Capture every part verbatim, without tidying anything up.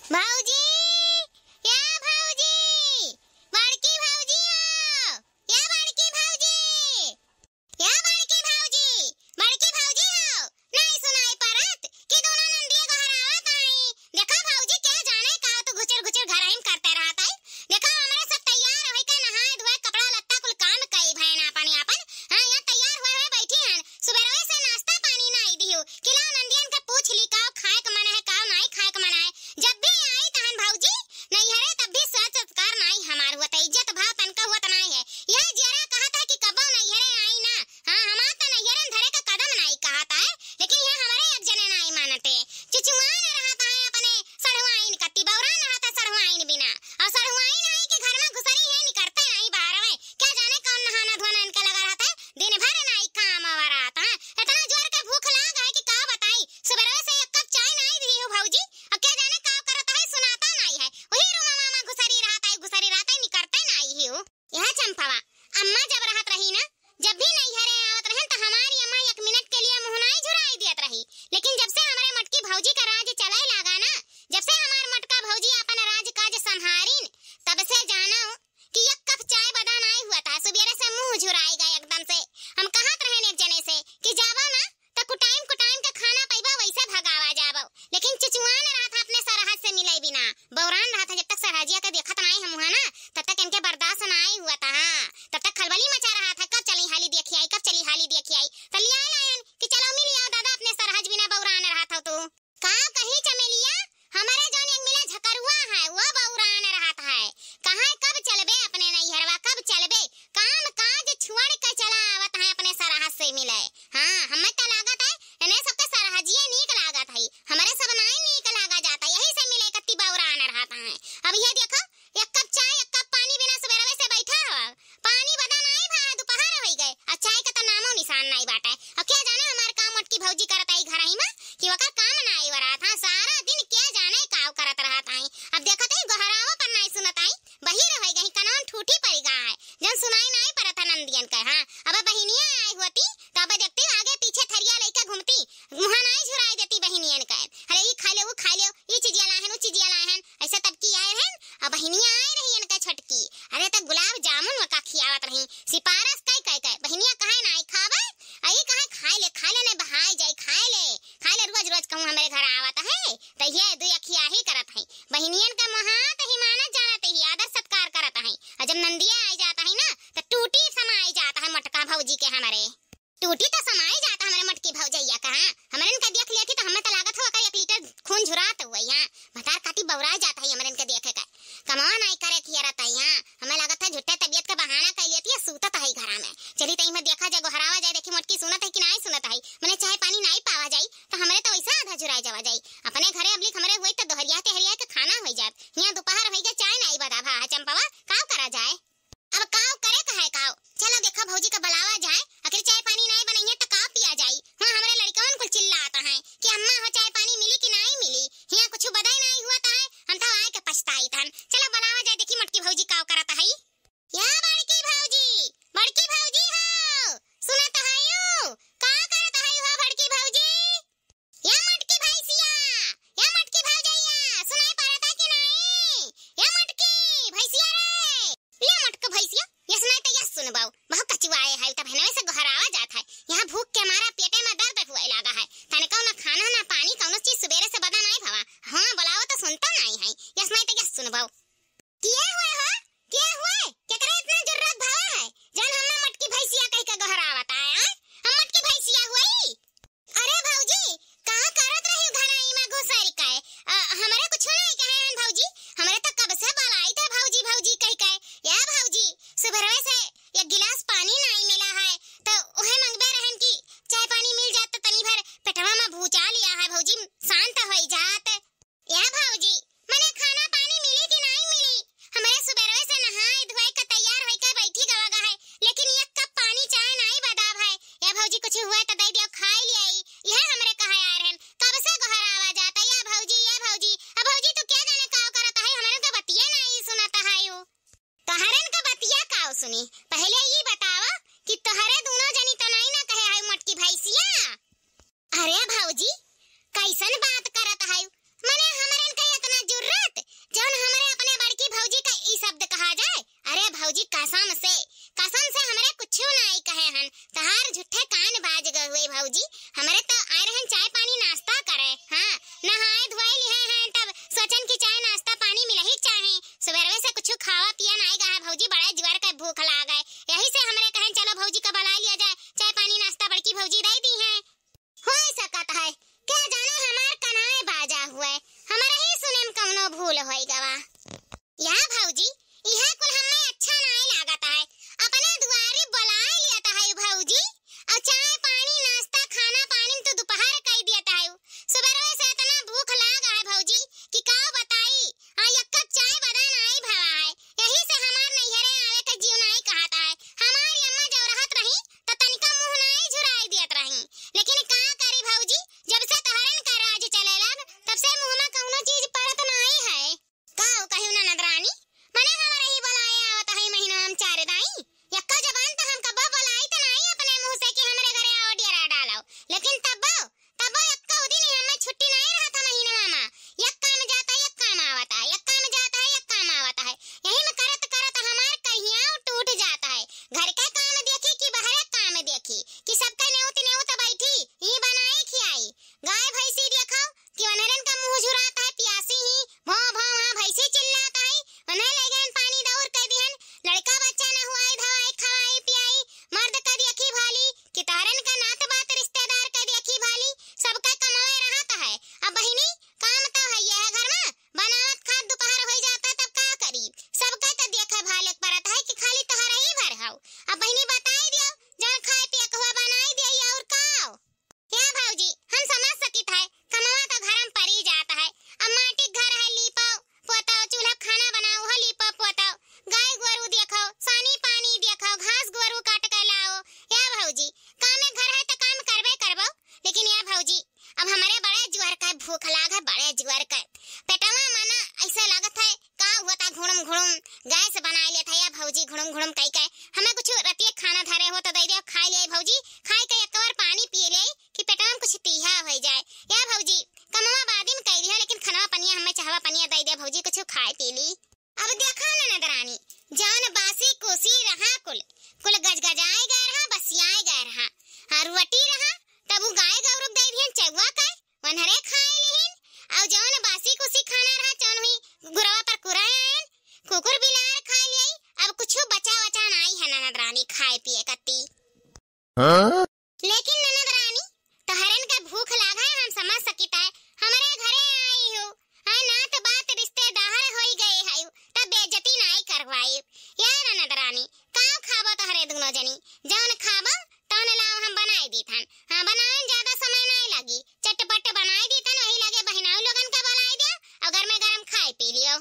भौजी, या भौजी, बड़की भौजी हो, या बड़की भौजी, या बड़की भौजी, बड़की भौजी हो, नाई सुनाई परत कि दोनों नंदिया गोहरावत आई। देखा भौजी, के जाने का तू घुचुर घुचुर घरहिम करते रहत आई। देखा हमरे सब तैयार होई के नहाए धोए कपड़ा लत्ता कुल काम कई भयन आपन आपन। हाँ, यहाँ तैयार हुए हुए बैठी हन। सुबेरवे से नाश्ता पानी नाई दिहु कि लाओ नंदियन के पूछ ली काव खाए के मन है, काव नाई खाए के मन है। जब भी आई तहन भौजी नैहरे तब भी स्वाद सत्कार नाई हमार हुआ, त इज्जत भाव तनका हुआ त नाई है। यह जियरा कहत है कि कबो नैहरे आई ना। हाँ, हमार त नैहरन धरे का कदम नाई कहत है, लेकिन यह हमरे एक जने नाई मानते। चुचुआन रहत है अपने सढ़ुआइन कत्ती, बौरान रहत है सढ़ुआइन बिना। और सढ़ुआइन आई के घर में घुसरी है, निकरते नाई बाहर में। क्या जाने कौन नहाना धोना इनका लगा रहत है, दिन भर नाई काम आवा रहत है। इतना जोर के भूख लाग है कि का बताई, सुबेरवे से एक कप चाय नाई दी हो भौजी। अब क्या जाने का करत है, सुनाता नाई है। वही रूमा मामा घुसरी रहत है, घुसरी रहत है, निकरते नाई ही हो। यह चंपवा, अम्मा जब रहत रही ना, जब भी नैहरे आवत रहन, त हमारी अम्मा एक मिनट के लिए मुँह नाई झुराई दियत रही। लेकिन जब से हमरे मटकी भौजी का राज चले लागा ना, जब से हमार मटका भौजी अपन राज काज संभारिन, तब से जानो कि एक कप चाय बदा नाई हुआ था। सुबेरे से मुँह झुराई गए एकदम से। हम कहत रहन एक जने से कि जाबो ना, त कुटाइम कुटाइम के खाना पइबा, वैसे भगावा जाबो। लेकिन चुचुआन रहत है अपने सरहज से मिले बिना। बौरान रहत है, जब तक सरहजिया के देखत नाई हम हुआ ना, तब तक इनके बर्दाश्त नाई हुआ था। हाँ, तब तक खलबली मचा रहत है, कब चली हाली देखी आई, कब चली हाली देखी आई। त लिया लायन कि चलो मिल आओ दादा, अपने सरहज बिना बौरान रहत हो तू। का कही चमेलिया, हमरे जौन एक मिला झकरुआ है, वो बौरान रहत है। कहाँ कब चलबे अपने नैहरवा, कब चलबे? काम काज छोड़ के चला आवत है अपने सरहज से मिले। हाँ, हमें त लागत है, इन्हें सबके सरहजिए नीक लागत है, हमरे सब नाई नीक लागा जाता, यही से मिले कत्ती बौरान रहत है। अब ये देखो, एक कप चाय, एक कप पानी बिना सुबेरवे से बैठा हो, पानी बदा नाई भा, दोपहर होई गए, और चाय का त नामो निशान नाई बाटे। अब क्या जाने हमार काम मोटकी भौजी करत आई घर ही में, कि ओकर काम नाई वरात। हाँ, सारा दिन क्या जाने काव करत रहत आई। अब देखत ही गोहरावो पर नाई सुनत आई, बहिर होई गई, कनौन ठूठी पड़ी गा है, जौन सुनाई नाई परत है नंदियन के। हाँ, अब बहिनिया आई होती, तो अब देखती आगे पीछे थरिया लेके घूमती, मुँह नाई झुराई देती बहिनियन के। अरे ई खा ले, वो खा ले, ई चीजिया लाहन, वो चीजिया लाहन, ऐसे तब की आए रहन, अब बहिनिया आए रही इनका छोटकी। अरे त गुलाब जामुन वका खियावत रही, सिफारिश कई कई कई, बहिनिया कहे नाई खाबे, आई कहे खाए ले, खाए ले, नहीं बहाए जाई, खाए ले, खाए ले, रोज रोज कहूँ हमरे घर आवत है, त ये दुई अखिया ही करत है। बहिनियन का मोहात ही मानत जानत ही, आदर सत्कार करत है। और जब नंदिया आई जात है ना, त टूटी समाई जात है मोटका भौजी के हमरे। टूटी त समाई जात हमरे मोटकी भौजैया का, हाँ? हमरन का देख लेती त हमें त लागत हो ओकर एक लीटर खून झुरात हुआ, हाँ? भतार काटी बौरा जात है हमरन के देखे का। कमवा नाई करे खियरत है, हाँ? हमें लागत है झूठे तबीयत के बहाना कर लेती है, सूतत है घरा में। चली तई में देखा जाए, गोहरावा जाए, देखी मोटकी सुनत है कि नाई सुनत है। मने चाय पानी नाई पावा जाई, त हमरे त वैसा आधा झुराई जावा जाई। अपने घरे अबलिक हमरे हुई त दोहरिया तेहरिया के खाना होई जात। हियाँ दोपहर होई गए, चाय नाई बदा भा है चंपवा, काव करा जाए? अब काव करे का है काव? चला देखा भौजी का बुलावा जाए, अगर चाय पानी नाई बनइहे त का पिया जाई? हाँ, हमरे लड़कवन कुल चिल्लात हैं कि अम्मा हो चाय पानी मिली कि नाई मिली? हियाँ कुछ बदाई नाई हुआ त है, हम तो आए के पछताई तन। चला बुलावा जाए, देखी मोटकी भौजी काव करत है। या बड़की भौजी, बड़की भौजी हो, सुनत हयू? का करत हयू हो बड़की भौजी? या मोटकी भैंसिया, या मोटकी भौजैया, सुनाई पड़ता कि नाई? या मोटकी भैंसिया रे, या मोटकी भैंसिया, ये सुनाई तो ये सुनबाऊ, बहुत कचुआए है, तब है ना वैसे गोहरावा जात है। यहाँ भूख के मारा पेटे में दर्द हुए लागा है, तने कौनो खाना ना पानी, कौनो चीज सुबेरे से बदा नाई भवा। हाँ, बुलाओ तो सुनता नाई है, ये सुनाई तो ये सुनबाऊ। किए हुए हो? किए हुए? केकरे इतना जरूरत भावा है? जौन हम्मा मोटकी भैंसिया कह के गोहरावत आए, आए? हम मोटकी भैंसिया हुई? अरे भौजी, का करत रही घराई में घुसर के? अ, हमरे कुछ नहीं कहे हैं भौजी, हमरे तो कब से बुलाई थे भौजी, भौजी कह के। या भौजी, सुबहरवे से एक गिलास पानी नहीं मिला है, तो उहे मंगबे रहन कि चाय पानी मिल जात तो तनी भर पेटवा में भूचा लिया है भौजी, शांत होई जात। या भौजी, मने खाना पानी मिली कि नाई ले होई गवा। या भौजी, इहे कुल हमें अच्छा नाई लागत है। अपने दुआरी बुलाए लियत है भौजी, और चाय पानी, नाश्ता, खाना पानी में तो दोपहर कई दियत है। सुबह से इतना भूख लाग है भौजी कि का बताई। हाँ, एक कप चाय बदा नाई भवा है। यही से हमार नैहरे आवे के जीव नाई कहत है। हमार अम्मा जब रहत रही, त तनिका मुँह नाई झुराई दियत रही। लेकिन का करी भौजी, जब से तहरन का राज चले लग, तब से मुँह में कौनो चीज पड़त नाई है। का हो कहियो ननद रानी, मने हमरे ही बोलाए आवत है महीना में चार दाई। यक्का जबान त हम कब्बो बोलाई त नाई अपने मुँह से कि हमरे घरे आओ डेरा डालो, लेकिन तब्बो, तब्बो यक्का दिन ही हमें छुट्टी नाई रहत है महीना में। यक्का में जाता, यक्का में आवत है, यक्का में जाता है, यक्का में आवत है। यही में करत करत हमार कहियाँ टूट जाता है। घर के काम देखी कि बहरे काम देखी कि सबका नेउत नेउत बैठी, ई बनाई खियाई। गाय भैंसी देखो कि वनहरन का मुँह झुरात है, प्यासी ही भौं भौं वहाँ भैंसी चिल्लात है, उन्हें ले गहन पानी दौर कह दिहन, लड़का बच्चा न हुआई, धवाई, खवाई, पियाई, मर्द का देखी भाली कि तहरन का नात बात रिश्तेदार का देखी भाली, सबका कमावे रहत है। अब बहिनी, काम तो है ये है घर में, बनावत खात दोपहर होई जाता तब का करी, सबका तो देखे भाले के पड़त है कि खाली तहरा ही भर हौ। अब बहिनी बताई दियो, जौन खाए पिए के हुआ बनाई दियो और का। या भौजी, हम समझ सकित है, कमवा तो घर में परी जात है। अब माटी के घर है, लीपो पोतो, चूल्हा खाना बनाओ, हो लीपो पोतो, गाय गोरू देखो, सानी पानी देखो, घास गोरू काट के लाओ। या भौजी, कामे घर है तो काम करबे करबो, लेकिन या भौजी, अब हमरे बड़े जुअर का भूख लाग है, बड़े जुअर का। पेटवा माना ऐसा लागत है, का हुआ था घुड़ुम घुड़ुम गैस बनाए लेत है या भौजी, घुड़ुम घुड़ुम कई के। हमें कुछ रतिये खाना धरे हो तो दे दे, खाए ले भौजी, खाए के एक बार पानी पी ले कि पेटवा में कुछ तीहा हो जाए। या भौजी, कमवा बादिन कई लियो, लेकिन खनवा पनिया हमें चहवा पनिया दे दे भौजी, कुछ खाए पी ली। अब देखा ननद रानी, जौन बासी कुसी रहा कुल, कुल गजगजाए गए रहा, बसियाए गए रहा। हाँ, रोटी रहा, तब उ गाय गौरव दे दिहन चौवा के, वनहरे खाए लिहिन। और जौन बासी कुसी खाना रहा, जौन हुई गुरवा पर कुराए आयन, कुकुर बिलार खा लियाई। अब कुछ बचा वचा नाई है ननद रानी खाए पिए कत्ती। हाँ? लेकिन ननद रानी, तहरन का भूख लागा है, हम समझ सकित है। हमरे घरे आई हो, हाँ, नात बात रिश्तेदार होई गए है, तब बेइज्जती नाई करवाई। या ननद रानी, का खाबो तहरे दुनो जनी? जौन खाबो, तौन लाओ, हम बनाई दीथन। हाँ, बनावे में ज्यादा समय नाई लगी, चटपट बनाई दीथन, वही लगे बहिनाऊ लोगन का बुलाई दे, और गरमे गरम खाए पी लियो।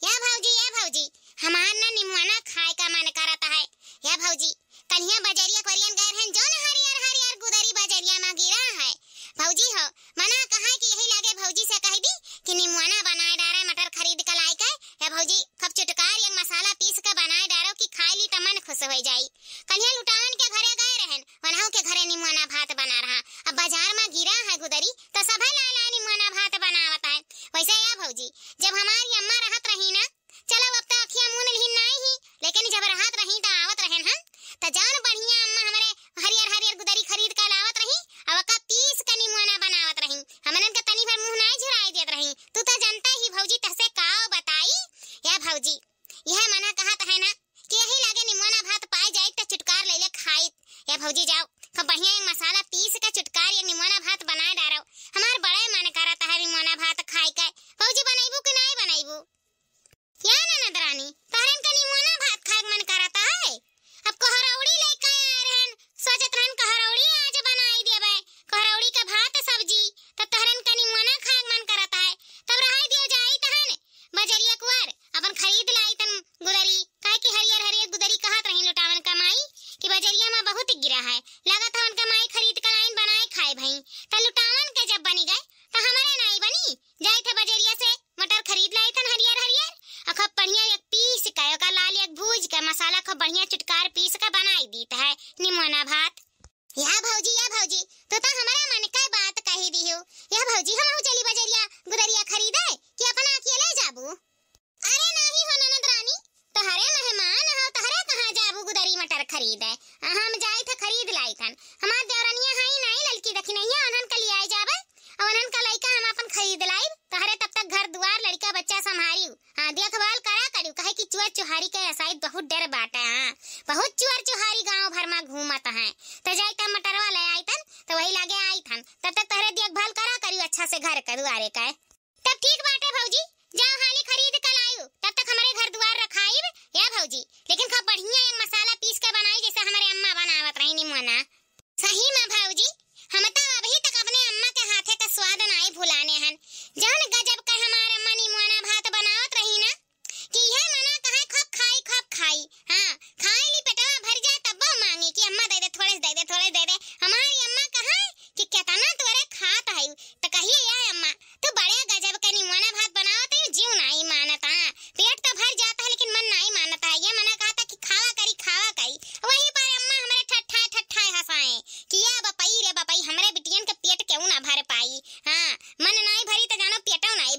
या भौजी, या भौजी, हमार ना निमोना खाए का मन करत है। या भौजी, कलिया बजरिया कोरियन गए रहन, जौन हरियर हरियर गुदरी बजरिया में गिरा है। भौजी हो, मना कहा कि यही लागे भौजी से कह दी कि निमोना बनाए डारे मटर खरीद के लाई के। या भौजी, खूब चुटकार एक मसाला पीस के बनाए डारो कि खाए ली त मन खुश हो जाई। कलिया लुटावन के घरे गए रहन, वनहु के घरे निमोना भात बना रहा। अब बाजार में गिरा है गुदरी, तो सभे लाए लाए निमोना भात बनावत है। वैसे या भौजी, जब हमारी अम्मा रहत रही ना, चलो अब तो अखिया मूंद लिहिन नाई ही, लेकिन जब रहत रही त आवत रहन हम, त जौन बढ़िया अम्मा हमरे हरियर हरियर गुदरी खरीद के लावत रही, अब ओका पीस के निमोना बनावत रही। हमनन के तनी भर मुंह नाई झुराई देत रही। तू तो जानता ही भौजी, तहसे का बताई। या भौजी, यह मना कहत है ना कि यही लागे निमोना भात पाए जाइत त चुटकार ले ले खाइत। या भौजी जाओ, खूब बढ़िया एक मसाला पीस के चुटकार एक निमोना भात बनाए डारो। हमार बड़े मन करत है निमोना भात खाए के। भौजी बनैबू कि नाई बनैबू? या ननद रानी, तहरन का निमोना भात खाए के मन करत है? अब कोहरौड़ी लेके आए रहन, सोचत रहन कोहरौड़ी आज बनाई देबे, कोहरौड़ी का भात सब्जी, तब तहरन का निमोना खाए के मन करत है, तब रहाई दियो जाई तहन। बजरिया कुआर अपन खरीद लाई तन गुदरी, काहे कि हरियर हरियर गुदरी कहत रही लुटावन का माई कि बजरिया में बहुत गिरा है, लागत है उनका माई खरीद के लाइन बनाए खाए भई। त लुटावन के जब बनी गए त हमरे नाई बनी, जाई थे बजरिया से मटर खरीद लाई थन हरियर हरियर, आ खूब बढ़िया एक पीस के ओका लाल एक भूज के मसाला खूब बढ़िया चुटकार पीस के बनाई दीत है निमोना भात। या भौजी, या भौजी, तू तो हमारा मन का बात कही दियो। या भौजी, हम चली बजरिया गुदरिया खरीदे कि अपना अकेले जाबू? अरे नाही हो ननद रानी, तहरे मेहमान हो, तहरे कहाँ जाबू गुदरी मटर खरीदे? आ, हम जाई थे खरीद लाई थन। हमार देवरनिया हई नाई ललकी दखिनैया, उन्हन का लियाए जाबे, और उन्हन का लइका हम अपन खरीद लाइब। तहरे तब तक घर दुआर लड़का बच्चा संभारियो, हाँ, देखभाल करा करियो, कहे कि चुअर चुहारी के असाई बहुत डर बाटे, हाँ, बहुत चुअर चुहारी गांव भर में घूमत हैं। तो जाई तब मटरवा ले आई थन, तो वही लागे आई थन, तब तक तहरे देखभाल करा करियो अच्छा से घर के दुआरे के। तब ठीक बाटे भौजी, जाओ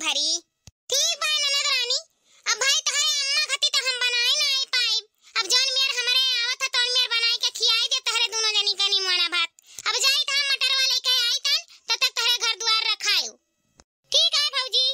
करी। ठीक बा ननद रानी, अब भाई तोहरे अम्मा खातिर त हम बनाई नाई पाइब। अब जौन मेर हमरे आवत ह तौन मेर बनाई के खियाई दे तोहरे दुनो जनी के निमोना भात। अब जाई त हम मटरवा लेके आई तन, तब तक तोहरे घर दुआर रखायु। ठीक है भौजी।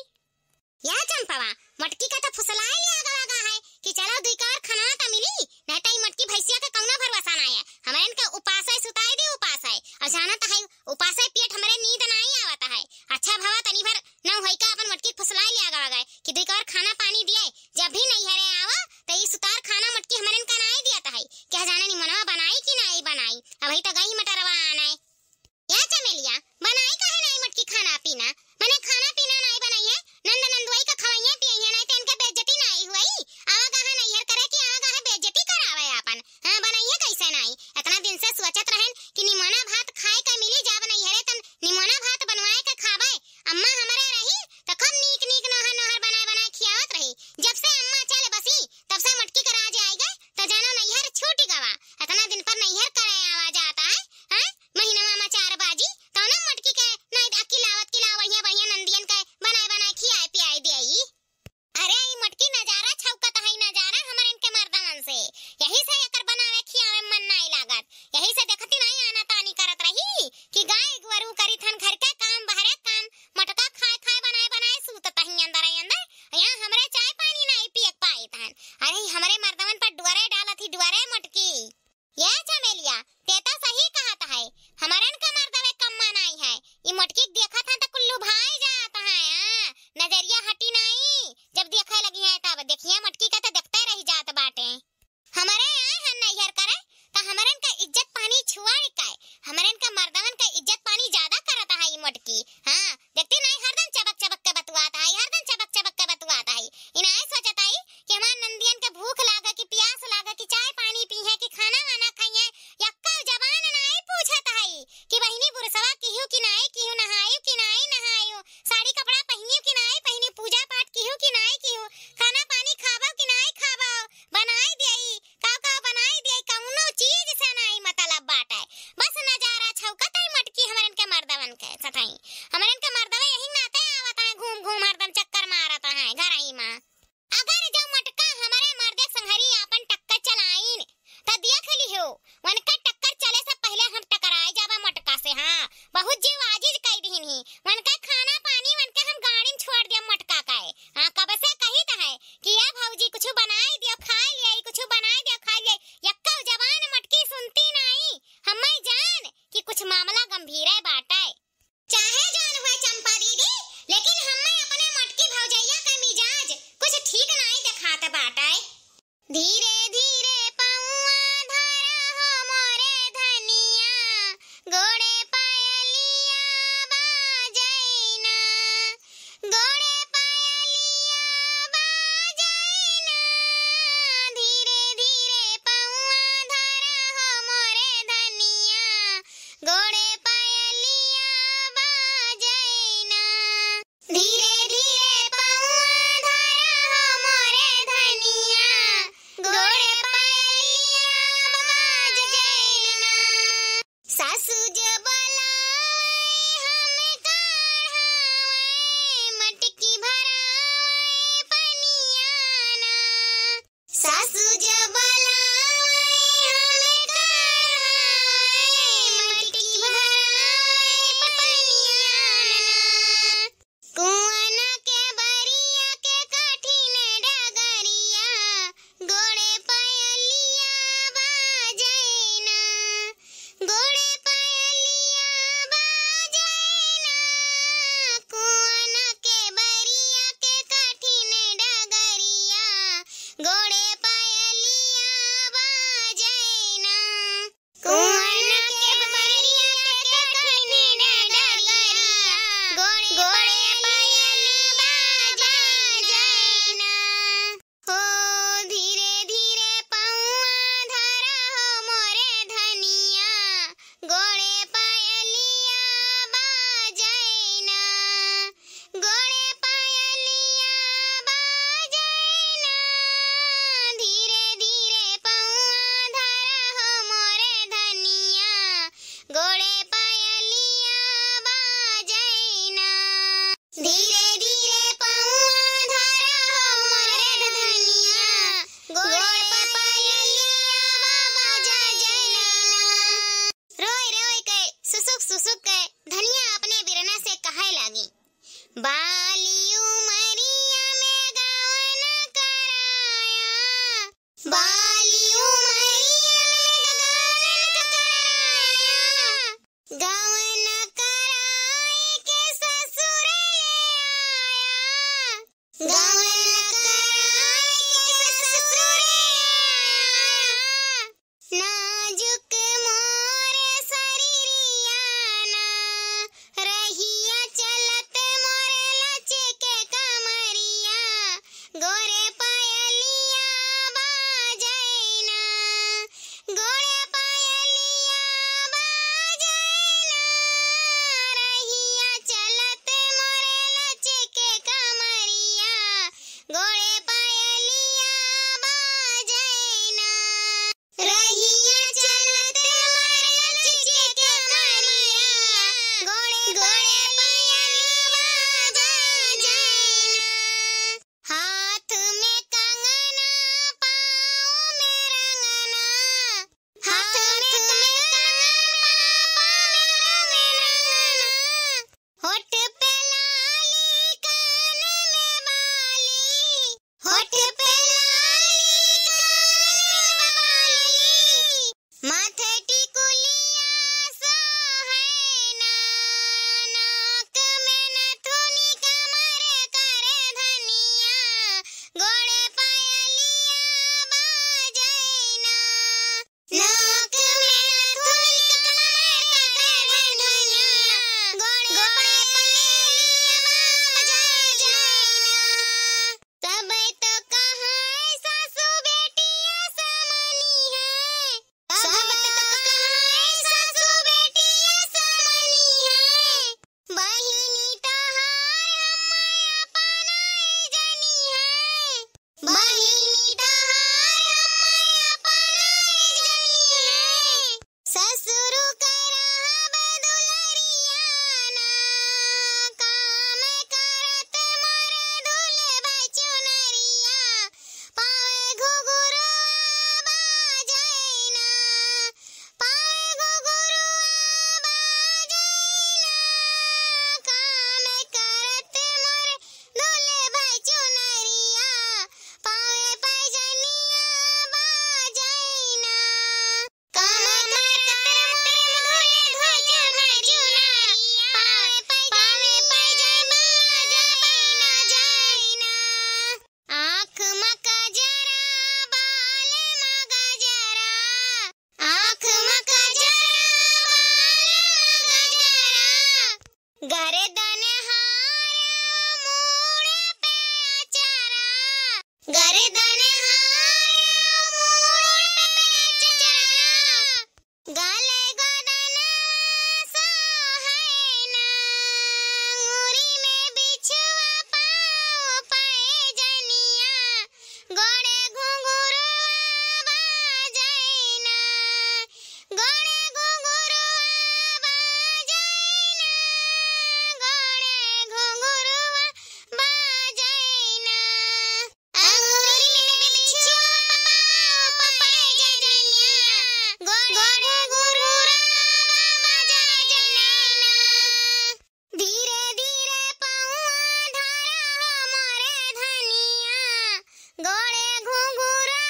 या चंपवा, मोटकी का त फुसलाए लिया गवा गा है कि चलो दुई कवर खाना त मिली, नहीं त ई मोटकी भैंसिया के कौनो भरोसा नाई है। हमरे इनके उपासे सुताई दी, उपासे। और जानत है, उपासे पेट हमरे नींद नाई आवत है। अच्छा भवा तनी भर न होई का अपन मोटकी फुसलाए लिया गवा गए कि दुई कवर खाना पानी दिए। जब भी नैहरे आवा त ई सुतार खाना मोटकी हमरे इनका नाई दियत है। क्या जाने निमनवा बनाई कि नाई बनाई। अबही त गई मटरवा आने। या चमेलिया, बनाई काहे नाई मोटकी खाना पीना? मने खाना पीना नाई बनाई है, नंद नंदुआई का खवाइए पियइए, नाई त इनके बेइज्जती नाई हुई। आवा गाहे नैहर करे कि आवा गाहे बेइज्जती करावे आपन। हाँ, बनाइए कैसे नाई? इतना दिन से सोचत रहन कि निमोना भात खाए के मिली, जाब नैहरे तन निमोना भात बनवाए के खावे। अम्मा हमरे रही त खूब नीक नीक नोहर नोहर बनाए बनाए खियावत रही। जब से अम्मा चल बसी, तब से मोटकी के राज आई गए, त जानो नैहर छूट गवा। इतना दिन पर नैहर करे आवा जाता है, हाँ? महीनवा में चार बाजी, तौनो मोटकी के नाई अकिलावत किलावत बढ़िया बढ़िया नंदियन के बनाए बनाए खियाए पियाए देई। अरे ई मोटकी नजारा छौकत है, नजारा हमरे इनके मर्दवन से। यही से एकर बनावे खियावे मन नाई लागत। यही से देखती नाई आना तानी करत रही कि गाय गोरू करी थन घर के काम, बहरे काम, मोटका खाए खाए बनाए बनाए सूतत ही अंदर ही अंदर। यहाँ हमरे चाय पानी नाई पिए के पाई थन। अरे हमरे मर्दवन पर डुअरे डालत ही डुअरे मोटकी। ये चमेलिया, ते तो सही कहत है, हमरन का मर्दवे कम्मा नाई है। ई मोटकी के देखत है त कुल्लू भाई जात है, हाँ, नजरिया हटी नाई, जब देखे लगी है तब। देखिए मोटकी का त देखते रह जात बाटे। हमरे आए हैं नैहर करे, त हमरन का इज्जत पानी छुआ के, हमरन का मर्दवन का इज्जत पानी ज्यादा करत है ई मोटकी। हाँ, देखती नाई हरदम चबक चबक के बतुआत है, हरदम चबक चबक के बतुआत है। ई नाई सोचत है कि हमार नंदियन के भूख लागे, कि प्यास लागे, कि चाय पानी पीहे, कि खाना वाना खाइए, यक्का जबान नाई पूछत है कि बहिनी बुरसवा किहू कि नाई किहू, नहायु कि नाई नहायु, साड़ी कपड़ा पहिनियु कि नाई पहिनियु, पूजा पाठ किहू कि नाई किहू, खाना पानी खाबो कि नाई खाबो, बनाई देई, का का बनाई देई, कौनो चीज से नाई मतलब बाटे। बस नजारा छौकत है मोटकी हमरन के मर्दवन के सथई। हमरन के मर्दवे यही नाते आवत है घूम घूम हरदम चक्कर मारत है घरही मा। अगर जो मोटका हमरे मर्दे संघरी आपन टक्कर चलाइन, त देख लिहो, उनका टक्कर चले से पहिले हम टकराए जाबा मोटका से। हाँ, बहुत जीव आजिज कई दिहिन ही। उनका खाना पानी उनके हम गाड़िन छोड़ दिया मोटका का है। हाँ, कब से कहित है कि या भौजी कुछ बनाई दियो, खाए लियाई, कुछ बनाई दियो, खाए लियाई। यक्का जबान मोटकी सुनती नाई। हम्मे जान कि कुछ मामला गंभीर है बाटे। चाहे जौन हुए चंपा दीदी, लेकिन हम्मे अपने मोटकी भौजैया के मिजाज कुछ ठीक नाई देखात बाटे। धीरे धीरे पौआ धरा हो मोरे धनिया, गोड़े पायलिया बाजैना, गोड़े पायलिया बाजैना। धीरे धीरे पौआ धरा हो मोरे धनिया, गोड़े पायलिया बाजैना। धीरे धीरे पौआ धरा हो मोरे धनिया, गवन कराए के ससुरे आया, नाजुक मोर सरीरिया ना, रहिया चलत मोर लचके कमरिया, गोरे पायलिया बाजै ना, गोरे पायलिया बाजै ना, रहिया चलत मोर लचके कमरिया, गोरे पायलिया बाजै ना। रहिया चलत मोर लचके कमरिया, गोरे गोरे पायलिया बाजै ना। हाथ में कंगना, पाँव में रंगना, हाथ में कंगना, पाँव में रंगना, होठ पे लाली, कान में बाली, होठ पे लाली, कान में बाली, माथे टिकुलिया सोहै ना, नाक में नथुनी, कमर कर धनिया, गोड़े पायलिया बाजै ना। नाक में नथुनी, कमर कर धनिया, गोड़े पायलिया बाजै ना। सब तो कहै सासू बेटिया समानी है, सब तो कहै सासू बेटिया समानी है, बहिनी तोहार हम्मै अपना जानी है, बहिनी तोहार हम्मै अपना जानी है। ससुर करब दुलरिया ना, काम करत मोर दुलभै चुनरिया, पावे घुघुरुआ बाजै ना, पावे घुघुरुआ बाजै ना, काम करत मोर दुलभै चुनरिया, पावे पैजनिया बाजै ना। काम करत मोर दुलभै चुनरिया, पावे पैजनिया बाजै ना, जाई ना। आँख म कजरा, बाल म गजरा, आँख म कजरा, बाल म गजरा, गरदन हार, मूड़ पे अचरा, गरदन हार, मूड़ पे अचरा, गले गोदना सोहै ना, अंगुरी में बिछुआ, पाँव पैजनिया, गोड़े घुघुरुआ बाजै ना, गोड़े घुघुरुआ बाजै ना, गोड़े घुघुरुआ बाजै ना। अंगुरी में बिछुआ, पाँव पैजनिया, गोड़े घुघुरुआ बाजै ना। धीरे धीरे पौआ धरा हो मोरे धनिया, गोड़े घुघुरुआ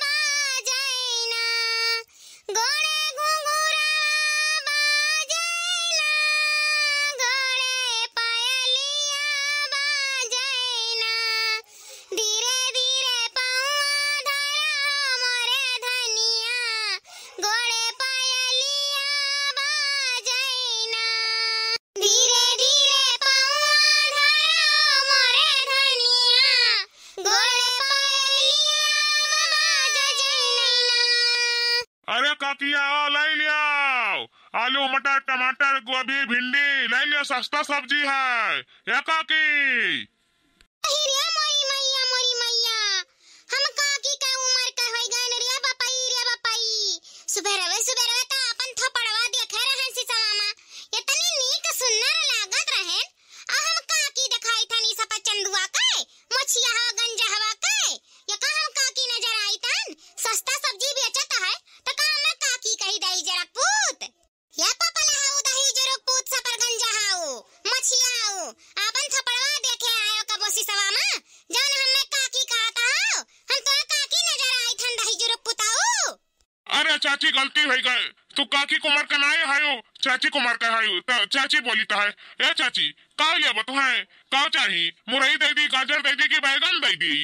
बाजै ना, गोड़े घुघुरुआ बाजै ना, गोड़े पायलिया बाजै ना। धीरे धीरे पौआ धरा मोरे धनिया, गोड़े पायलिया बाजै ना। धीरे धीरे पौआ धरा मोरे धनिया, गोड़े पायलिया बाजै ना। अरे काकी, आओ, लइ लियाओ। आलू, मटर, टमाटर, गोभी, भिंडी, लइ लियो, सस्ता सब्जी है। ए काकी। अहि रे मोरी मइया, मोरी मइया, हम काकी क उमर क होइ गएन रे बपई, रे बपई। सुबेरवे, सुबेरवे त आपन थोपड़वा देखे रहेन सिसवा मा। एतनी नीक सुन्नर लागत रहेन। आ हम काकी देखाइत हन ई सफेद चंदुआ के, मोछिया हवा गंजा हवा के। ये का हम काकी नजर आइत हन? सस्ता सब्जी बेचत है, त का हमें काकी कहि दई जरा पूत? या पपला हऊ दही जुरुक पूत सफेद गंजा हऊ, मोछिया हऊ, आपन थोपड़वा देखे आयो कबो सिसवा मा, जौन हमें काकी कहत हऊ, हम तोरा काकी नजर आइत हन दही जुरुक पूताऊ। अरे चाची, गलती होइ गए, तू काकी क उमर क नाहीं हयू, चाची क उमर क हयू, त चाची बोली त है। ए चाची, का लेबो तुहैं? का चाही? मुरई दइ दी, गाजर दइ दी कि बैगन दइ दी?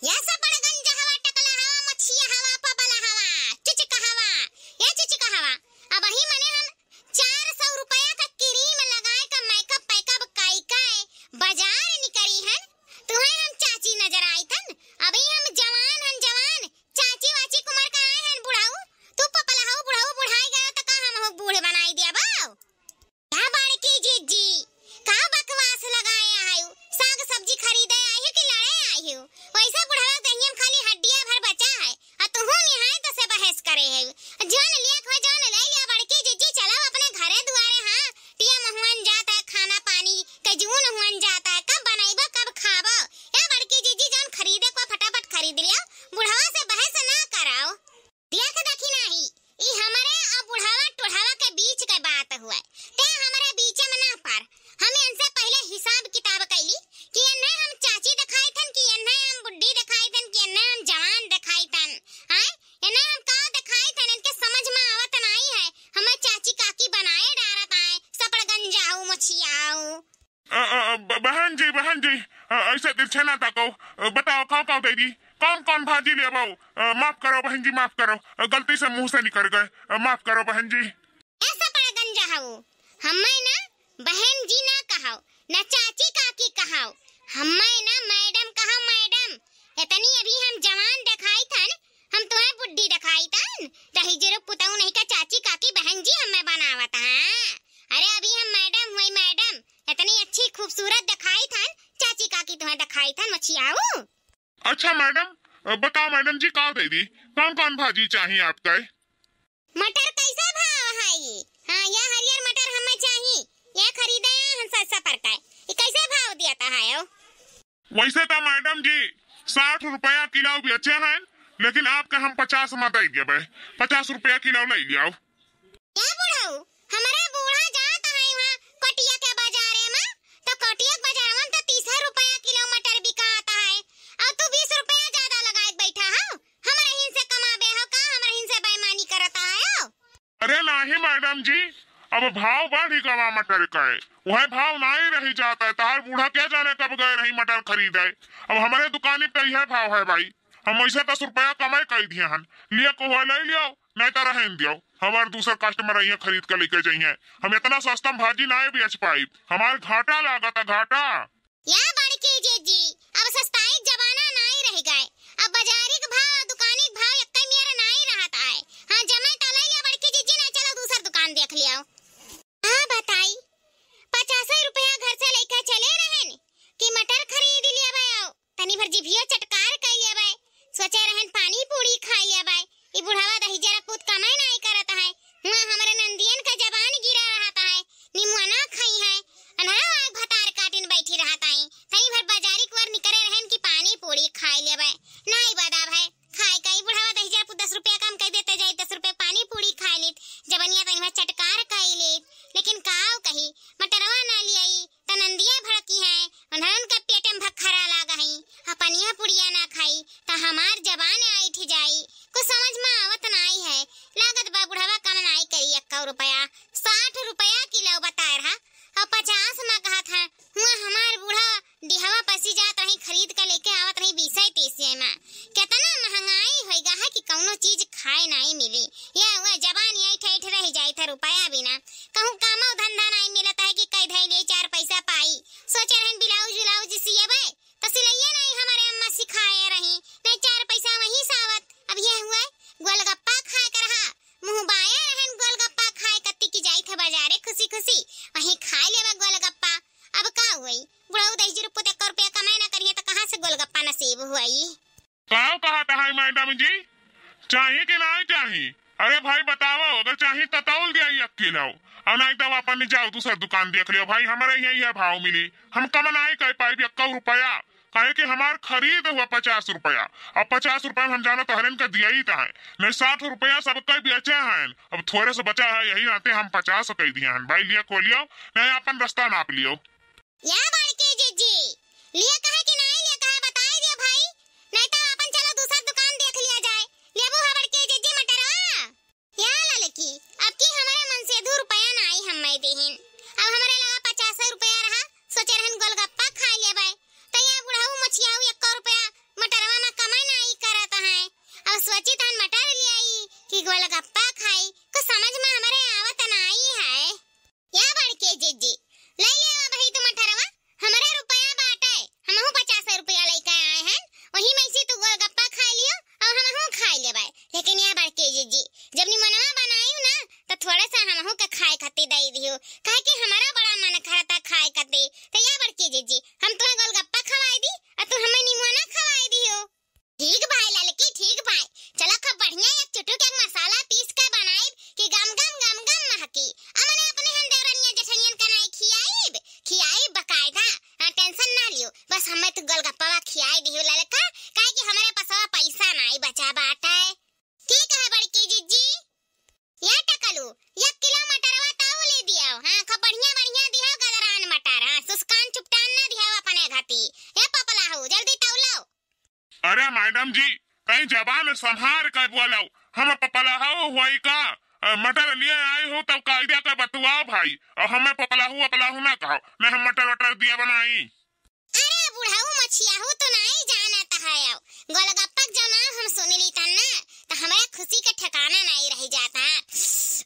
या सबड़गंज हवा, टकला हवा, मछिया हवा, पबला हवा, चिचिका हवा, या चिचिका हवा। अबही मने हम चार सौ रुपया क cream लगाए क makeup पैकअप कइ कइ बजार निकरी हन, तुहैं हम चाची नजर आइथन। अबही हम जवान हन, जवान, चाची वाची क उमर क नाहीं हन बुढ़ऊ। तू पपला हऊ, बुढ़ऊ बुढ़ाई गया त का हम हो बूढ़ बनाई दिया बाऊ? का बड़की जिज्जी, का बकवास लगाए आयु? साग सब्जी खरीदे आयु कि लड़े आयु? वैसे बुढ़वा दहिया में खाली हड्डिया भर बचा है, आ तुहू निहायत से बहस करे है। जौन लियक हो, जौन ले लिया बड़की जिज्जी, चलो अपने घरे दुआरे। हाँ, टिया महुअन जात है, खाना पानी के जून हुअन जात है, कब बनैबो, कब खाबो? ए बड़की जिज्जी, जौन खरीदे को फटाफट खरीद लियो, बुढ़वा से बहस ना कराओ। देख देखी नाही, ई हमरे अउर बुढ़ावा टुढ़ावा के बीच के बात हुए, ते हमरे बीचे में ना पड़। हम इनसे पहिले हिसाब किताब कइली कि इन्हें हम चाची देखाइत हन, कि इन्हें हम बुढ़ी देखाइत हन, कि इन्हें हम जवान देखाइत हन। आय, इन्हें हम का देखाइत हन, इनके समझ में आवत नाई है। हमें चाची काकी बनाए डारत आए, सपड़गंजाऊ, मोछियाऊ। अ, अ, अ, ब-, बहन जी, बहन जी, अ, ऐसे तिरछे ना ताको। अ, बताओ, का, का दे दी? कौन, कौन भाजी लेबो? अ, माफ करो बहन जी, माफ करो। अ, गलती से मुंह से निकल गए। अ, माफ करो बहन जी। ऐसा पड़गंजा हऊ। हम्मे ना बहन जी ना कहो, ना चाची काकी कहो। हम्मे ना मैडम कहो, मैडम। इतनी अभी हम जवान देखाइत हन, हम तुहैं बुढ़ी देखाइत हन। दहिजरू पुतऊ नहीं का चाची काकी बहन जी हम्मे बनावत हैं। अरे अभी हम मैडम हुई मैडम, इतनी अच्छी खूबसूरत देखाइत हन, चाची काकी तुहैं देखाइत हन, मछियाऊ। अच्छा मैडम, अ, बताओ मैडम जी का दे दी, कौन कौन भाजी चाहिए आपका? मटर कैसे भाव है ये? हाँ, यह हरियर मटर हमें चाहिए, यह खरीदे हैं हम सस्ता पर का। ये कैसे भाव दिया था है ओ? वैसे तो मैडम जी साठ रुपया किलो बेचे हैं, लेकिन आपका हम पचास में दे देबे, पचास रुपया किलो ले लियाओ। ए बुढ़ऊ, हमरे बूढ़ा जात है वहाँ कोटिया के बाजारे में, तो कोटिया के बाजारवा में तो तीस रुपया किलो मटर बिकात है, और तू बीस रुपया ज्यादा लगाए के बैठा हो। हमरे हिन से कमाबे हो का, हमरे हिन से बेईमानी करत है हो? अरे नाही मैडम जी, अब भाव बढ़ गवा मटर का है, वह भाव नाही रही जात है। तहार बूढ़ा क्या जाने कब गए रही मटर खरीदे, अब हमरे दुकानी पे यह भाव है भाई। हम वैसे दस रुपया कमाई कर दिए हन, लिए को हुआ ले लियो, नहीं तो रहन दियो। हमार दूसर customer अइहें खरीद के लेके जइहें। हम इतना सस्ता में भाजी नाहीं बेच पाइब, हमार घाटा लागत है, घाटा। या बड़की जिज्जी, अब सस्ताई के जमाना नाहीं रह गए। अब बाजारी के भाव, दुकानी के भाव एक्के मेर नाहीं रहत आए। हाँ, जमे तो ले लिया बड़की जिज्जी, ना चलो दूसर दुकान देख लियो। हाँ बताई, पचास रुपया घर से लेके चले रहन कि मटर खरीद लिया भाई। तनी भर जिभियो चटकार कइ लेबै। सोचे रहन पानी पूरी खाइ लेबै। ई बुढ़ावा दहिजरा पूत कमाई नाई करत है। हुआं हमरे नंदियन का जबान गिरा रहत है। निमुआ ना खाई है। अनहरा आग भतार काटिन बैठी रहत आई। तनी भर बाजारी कुआर निकरे रहन कि पानी पूरी खाइ लेबै। नाई बदाब है। खाए का ई बुढ़ावा दहिजरा पूत दस रुपया कम कइ देते जाई, दस रुपया पानी पूरी खाइ लेत। जबनिया तनी भर चटकार कइ लेत। लेकिन काव कही, मटरवा ना लियाई। त नंदिया भड़की है, उन्हन के पेट में भखरा लाग है, आ पनिया पुड़िया ना खाई, त हमार जबान ऐठ जाई। कुछ समझ में आवत नाई है, लागत बा बुढ़वा कम नाई करी एक्का रुपया, साठ रुपया किलो बताए रहा, और पचास में कहत है, हुआ हमार बूढ़ा डिहवा पसी जात रही, खरीद के लेके आवत रही बीसे तीसे में। कितना महंगाई होइगा है कि कौनो चीज खाए नाई मिली। ये हुआ जबान ऐठ ऐठ रह जाई था रुपया बिना। कहूँ कामो धंधा नाई मिलत है कि कई धई ले चार पैसा पाई। सोचे रहन ब्लाउज व्लाउज सियबे, त सिलैया नाई हमरे अम्मा सिखाए रही, नाई चार पैसा वहीं से आवत। अब ये हुआ गोलगप्पा खाए कर रहा, मुँह बाया रहन गोलगप्पा खाए कत्ती की जाई थे बाजारे खुशी खुशी, वहीं खाए लेवा गोलगप्पा। अब का हुई, बुढ़ऊ दहिजरू पुत एक्को रुपया कमाए ना करिए त कहाँ से गोलगप्पा नसीब हुई? काव कहत है मैडम जी, चाही कि नाई चाही? अरे भाई बताओ, अगर चाही त तौल दिया एक किलो, और नाई तो अपन जाओ दूसर दुकान देख लियो भाई, हमरे यहाँ यह भाव मिली, हम कम नाई कह पाइब एक्को रुपया, काहे कि हमार खरीद हुआ पचास रुपया, अब पचास रुपया में हम जानो तोहरन के दिया ही तो है, नहीं साठ रुपया सबके बेचे हैं, अब थोड़े से बचा है यही नाते हम पचास कह दिए हैं भाई, लिया को लियो, नहीं अपन रास्ता नाप लियो। या बड़की जिज्जी, लिए कहे कि नाई लिए कहे बताई दियो भाई, नहीं तो अपन चलो दूसर दुकान देख लिया जाए। लेबू है बड़की जिज्जी मटरवा? या ललकी, अब पवा खियाई दिहु ललका, काहे कि हमरे पसवा पैसा नाई बचा बाटे। ठीक है बड़की जिज्जी। या टकलू, एक किलो मटरवा तौली दियो। हाँ, खूब बढ़िया बढ़िया दियो गदरान मटर। हाँ, सुस्कान चुपटान ना दियो अपने घती। ए पपलाहू, जल्दी तौलो। अरे मैडम जी, कहीं जबान संभार के बोलो। हम पपलाहू हुई का? अ, मटर लिए आई हो तब कायदा के बतुआओ भाई। और हमें पपलाहू अपलाहू ना कहो, नहीं हम मटर वटर दिया बनाई। अरे बुढ़ऊ मछियाहू तो नाई जानत है। अब गोलगप्पा के जब नाम हम सुन ली तन ना, तो हमारे खुशी के ठिकाना नाई रह जाता।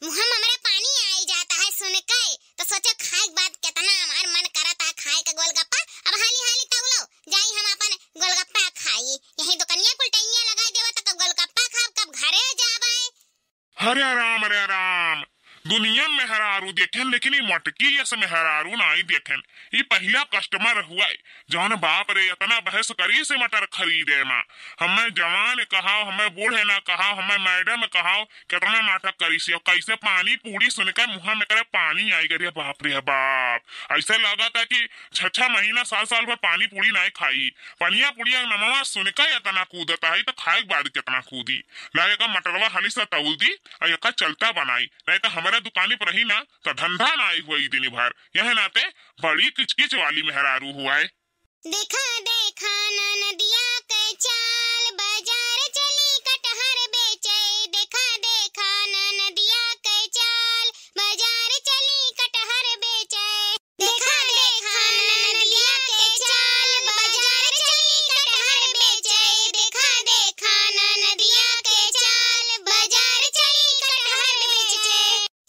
मुँह में हमारे पानी आई जाता है सुन के। तो सोचो खाए के बाद कितना हमार मन करता है खाए के गोलगप्पा। अब हाली हाली तौलो, जाई हम अपन गोलगप्पा खाई। यही दुकनिया कुल टैनिया लगाई देवा, तो कब गोलगप्पा खाब, कब घरे जाबे। हरे राम, हरे राम। दुनिया में मेहरारू देखेन, लेकिन ई मटकी यस मेहरारू नाई देखेन। ई पहिला customer हुआ है, जौन बाप रे इतना बहस करी से मटर खरीदे मा। हमें जवान कहाओ, हमें बूढ़े ना कहाओ, हमें मैडम कहाओ, कितना नाटक करी से। और कैसे पानी पूरी सुन के मुँह में करे पानी आई गए, बाप रे बाप। ऐसे लगा था कि छह छह महीना, साल साल भर पानी पूरी नाई खाई। पनिया पुड़िया नमवा सुन के इतना कूदता है, तो खाए के बाद कितना कूदी। लागे का मटरवा हाली से तौल दी, और एका चलता बनाई, नहीं तो हमारे दुकानी पर रही ना, तो धंधा ना आई हुआ ई दिन भर। यह नाते बड़ी किचकिच वाली मेहरारू हुआ है। देखा देखा ना नदिया के चाल, बाजार चली कटहर बेचे। देखा देखा ना नदिया के चाल, बाजार चली कटहर बेचे। देखा देखा ना नदिया के चाल, बाजार चली कटहर बेचे। देखा देखा ना नदिया के चाल, बाजार चली कटहर बेचे।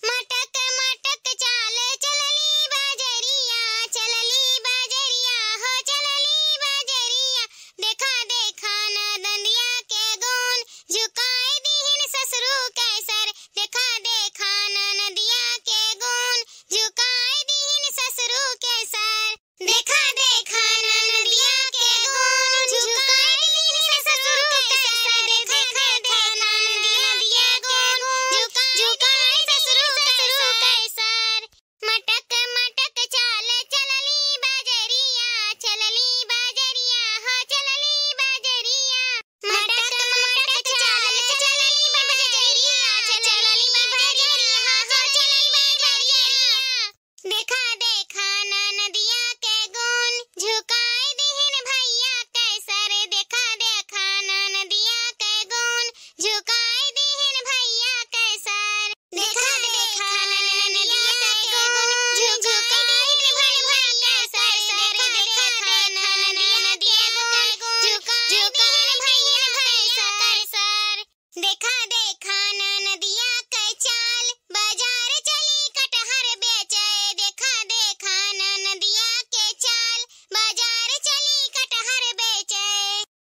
मटक मटक चाल चलली बाजरिया, चलली बाजरिया हो चलली बाजरिया। देखा देखा ना दंदिया के गुण, झुकाई दिहिन ससुरू के सर। देखा देखा ना नदिया के गुण, झुकाई दिहिन ससुरू के सर। देखा देखा ना नदिया के गुण, झुकाई दिहिन ससुरू के सर। देखा देखा ना नदिया के गुण, झुकाई दिहिन ससुरू के सर। मटक मटक चाल चलली बाजरिया, चलली बाजरिया हो चलली बाजरिया। मटक मटक चाल चलली बाजरिया, चलली बाजरिया हो चलली बाजरिया। देखा देखा ना नदिया के गुण, झुकाई दिहिन भैया के सर। देखा देखा ना नदिया के गुण, झुकाई दिहिन भैया के सर। देखा देखा ना नदिया के गुण, झुकाई दिहिन भैया के सर। देखा देखा ना नदिया के गुण, झुकाई दिहिन भैया के सर। देखा देखा ना नदिया के चाल, बाजार चली कटहर बेचे। देखा देखा ना नदिया के चाल, बाजार चली कटहर बेचे।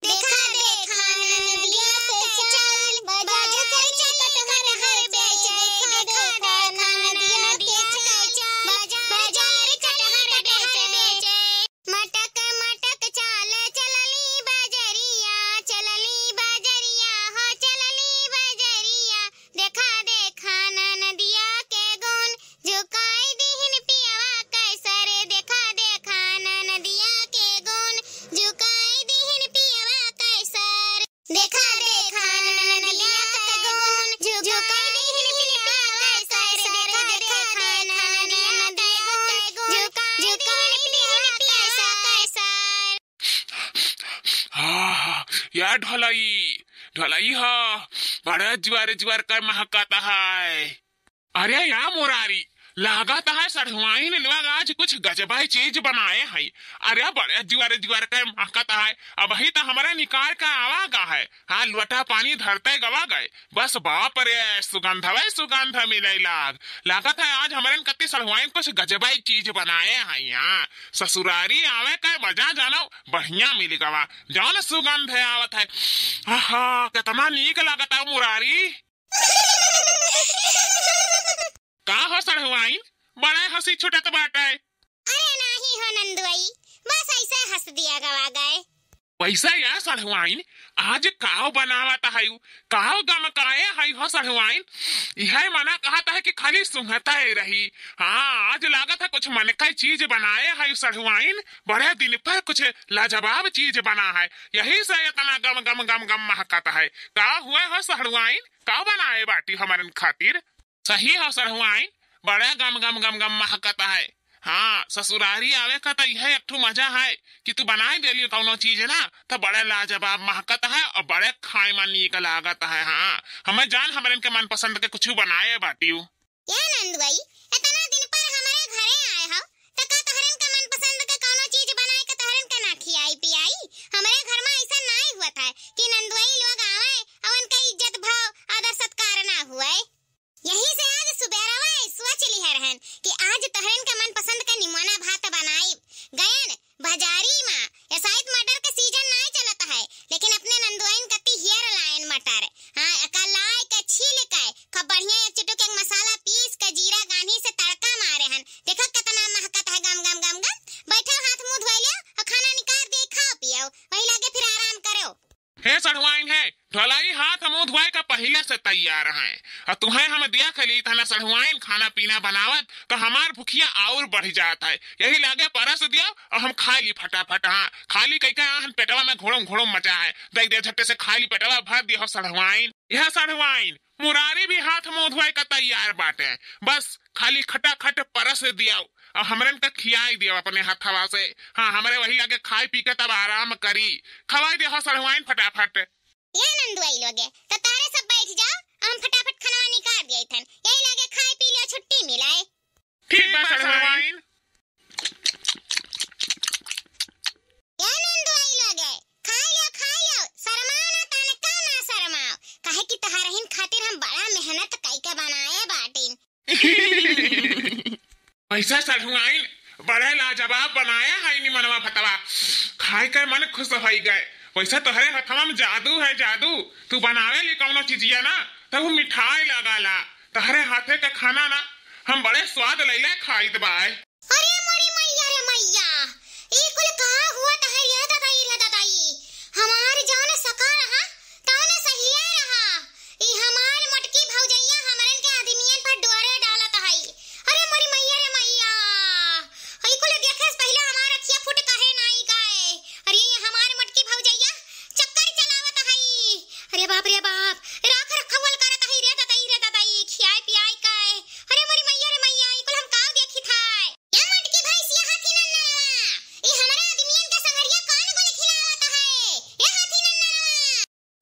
देखा देखा ना नदिया के चाल, बाजार चली कटहर बेचे। देखा देखा ना नदिया के चाल, बाजार चली कटहर बेचे। मटक मटक चाल चलली बाजरिया, चलली बाजरिया हो चलली बाजरिया। देखा देखा ना नदिया के गुण, झुकाई दिहिन पियवा के सर। देखा देखा ना नदिया के गुण, झुकाई दिहिन पियवा के सर। देखा देखा ना नदिया के गुण, झुकाई दिहिन पियवा के सर। देखा देखा ना नदिया के गुण, झुकाई दिहिन पियवा के सर। हाँ, या ढोलई, ढोलई हो, बड़ा जुआर जुआर कर महकत है। अरे या मुरारी, लागत है सढ़ुआइन लोग आज कुछ गजबाई चीज बनाए हैं। अरे बड़े जुआर जुआर के महकत है, अबही तो हमरे निकाल के आवा गा है। हाँ, लोटा पानी धरते गवा गए, बस बाप रे, सुगंधवे सुगंध मिले लाग। लागत है आज हमरन कत्ती सढ़ुआइन कुछ गजबाई चीज बनाए हैं। हाँ, ससुरारी आवे के मजा जानो बढ़िया मिल गवा, जौन सुगंध आवत है। आहा, कितना नीक लागत है मुरारी। का हो सढ़ुआइन, बड़ा हंसी छुटत बाटे। अरे नाही हो नंदुआई, बस ऐसे हंस दिया गवा गए। वैसे या सढ़ुआइन, आज काव बनावत हयू, काव गमकाए हयू हो सढ़ुआइन? इहै मना कहत है कि खाली सुंघतै रही। हाँ, आज लागत है कुछ मन कै चीज बनाए हयू सढ़ुआइन। बड़े दिन पर कुछ लाजवाब चीज बना है, यही से इतना गम गम गम गम महकत है। का हुए हो सढ़ुआइन, का बनाए बाटी हमरन खातिर? सही हो सढ़ुआइन, बड़ा गम गम गम गम महकत है। हाँ, ससुरारी आवे का त इहै एक ठो मजा है कि तू बनाए देली कौनो चीज ना, त बड़ा लाजवाब महकत है और बड़ा खाए में नीक लागत है। हाँ, हमें जान हमरन के मनपसंद के कुछ बनाए बाटियो। ए नंदुआई, इतना दिन पर हमरे घरे आए हो, त का तोहरन के मनपसंद के कौनो चीज बनाए के तोहरन के ना खियाई पियाई? हमरे घर में ऐसा नाई हुआ था कि नंदुआई लोग आवे और उनका इज्जत भाव आदर सत्कार ना हुए। यही से आज सुबेरवा सोच लिहे रहन कि आज तोहरन के मनपसंद के निमोना भात बनाई। गयन बाजारी मा, ये शायद मटर के सीजन नाय चलत है, लेकिन अपने नंदुआइन कती हियर लायन मटर। हाँ, एका लाय के छील के खूब बढ़िया एक चुटुक एक मसाला पीस के जीरा गान्ही से तड़का मारे हन। देखो कितना महकत है गम गम गम गम। बैठो, हाथ मुंह धोए लियो और खाना निकाल दे, खाओ पियो, वही लागे फिर आराम करो। हे सढ़ुआइन है, ढोलाई हाथ मुंह धोए का पहिले से तैयार हैं। और तुहें हम दिया खली इतना सढ़ुआइन खाना पीना बनावत, तो हमार भुखिया और बढ़ जात है। यही लागे परस दियो और हम खा ली फटाफट। हाँ, खाली कई का आहन पेटवा में घोड़म घोड़म मचा है। देख दे झट्टे से खा ली पेटवा भर दियो सढ़ुआइन। यह सढ़ुआइन, मुरारी भी हाथ मुंह धोए का तैयार बाटे। बस खाली खटाखट परस दियो। अब हमरन का खियाई दियो अपने हथवा से। हाँ, हमरे वही लागे खाई पी के तब आराम करी। खवाई दियो सढ़ुआइन फटाफट। ए नंदुआई लोगे, तो तारे सब बैठ जाओ, हम फटाफट खाना निकाल दिया थन। यही लागे खाई पी लियो, छुट्टी मिलाए। ठीक बा सढ़ुआइन। ए नंदुआई लोगे, खाई लियो, खाई लियो, शर्माओ ना, तनिका ना शर्माओ, काहे कि तोहरहिन खातिर हम बड़ा मेहनत कई के बनाए बाटिन। वैसे सढ़ुआइन, बड़े लाजवाब बनाया है निमनवा भतवा, खाए के मन खुश होई गए। वैसे तोहरे हथवा में जादू है, जादू। तू बनावे ली कौनो चीजिया ना, तब वो मिठाई लगाला। तोहरे हाथे के खाना ना, हम बड़े स्वाद लैले खाइत बाय। अरे मोरी मैया रे मैया, ई कुल का हुआ तहै रे ददाई रे ददाई? हमार जान सका रहा, तौने सहिया रहा। ई हमार मोटकी भौजैया हमरन के आदमियन पर डोरे डालत हई। अरे मोरी मैया रे मैया, ई कुल देखे से पहिले हमार अखिया फुट काहे नाई गए? अरे ये हमार मोटकी भौजैया चक्कर चलावत हई। अरे बाप रे बाप, राख रखवल करत हई रे ददाई रे ददाई, खियाई पियाई के। अरे मोरी मैया रे मैया, ई कुल हम का देखी थाई? ए मोटकी भैंसिया हाथी नन्नवा, ई हमरा आदमियन के संगरिया कौन गुल खिलावत है? ए हाथी नन्नवा।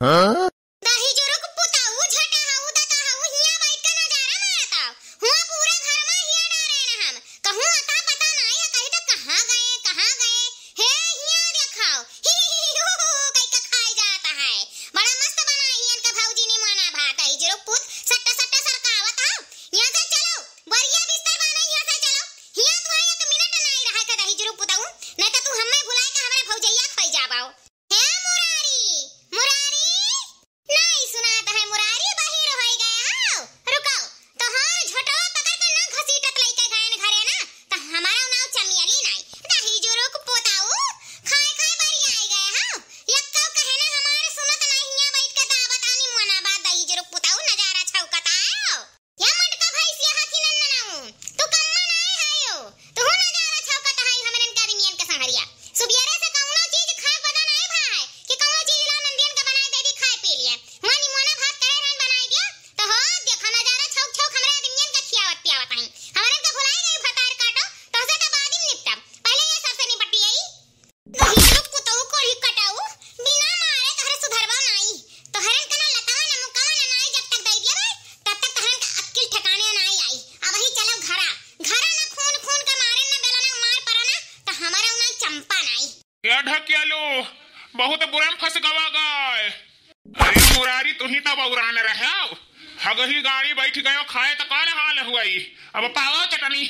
हाँ? दही जुरुक पुताऊ, झटा हऊ, दता हऊ, हिया बैठ के नजारा मारत हऊ। हुआ पूरा घर में हिया डारे न हम। कहूँ अता पता नाई है, कही तो कहाँ गए, कहाँ गए? हे हिया देखाओ, ही, ही, ही, हू, हू, हू, कई के खाए जात है। बड़ा मस्त बना हियन के भौजी निमोना भात, दही जुरुक पुत, सट्टा सट्टा सरकावत हऊ। यहाँ से चलो, बोरिया बिस्तर बांधो, यहाँ से चलो। हिया तू एक मिनट नाई रहा के दही जुरुक पुताऊ, नहीं तो तू हमें भुलाए के हमरे भौजैया खोई जाबाओ। हे मुरारी, मुरारी, नाई सुनात है मुरारी, बहिर होई गए हो। रुको, तोहार झोटवा पकड़ के ना घसीटत लइके गएन घरे ना, त हमारा नाव चमियली नाई। दही जुरुक पुताऊ, खाए खाए बारी आई गए हो। यक्का कहे ना हमार सुनत नाई, हिया बैठ के दावत आनी मना बा, दही जुरुक पुताऊ, नजारा छौकत आओ। या मोटका भैंसिया हाथी नन्ननाऊ, तू कम्मा नाय हायो, तुहू नजारा छौकत हाई हमरन के आदमियन के संहरिया। सुबियरे से कौनो चीज खाए पता नाय भा है कि कौनो चीज ला नंदियन के बनाए दे दी, खाए पी लिए। हुआ निमोना भात कहे रहन बनाए दिया, तो हो देखा नजारा छौक छौक हमरे आदमियन के खियावत पियावत हई। हमरन के भुलाए गई भतार काटो, तोहसे तो बाद में निपटब, पहले ये सबसे निपट लिया। दही जुरुक पुतऊ कोढ़ी कटाऊ, बिना मारे तोहरे सुधरबा नाई। तोहरन के ना लतावा ना मुकावा ना नाई जब तक दई दिया बे, तब तक तोहरन के अक्किल ठिकाने नाई आई। अबही चलो घरा, घरा ना खून खून के मारे ना बेला ना मार परा ना, त हमारा ना चंपा नाई। या ढकियालो, बहुत बुरा में फंस गवा गाय। अरे मुरारी, तू ही तब उड़ान रहे हो। हगही गाड़ी बैठ गयो खाए त कौन हाल हुआ ई? अब पावा चटनी।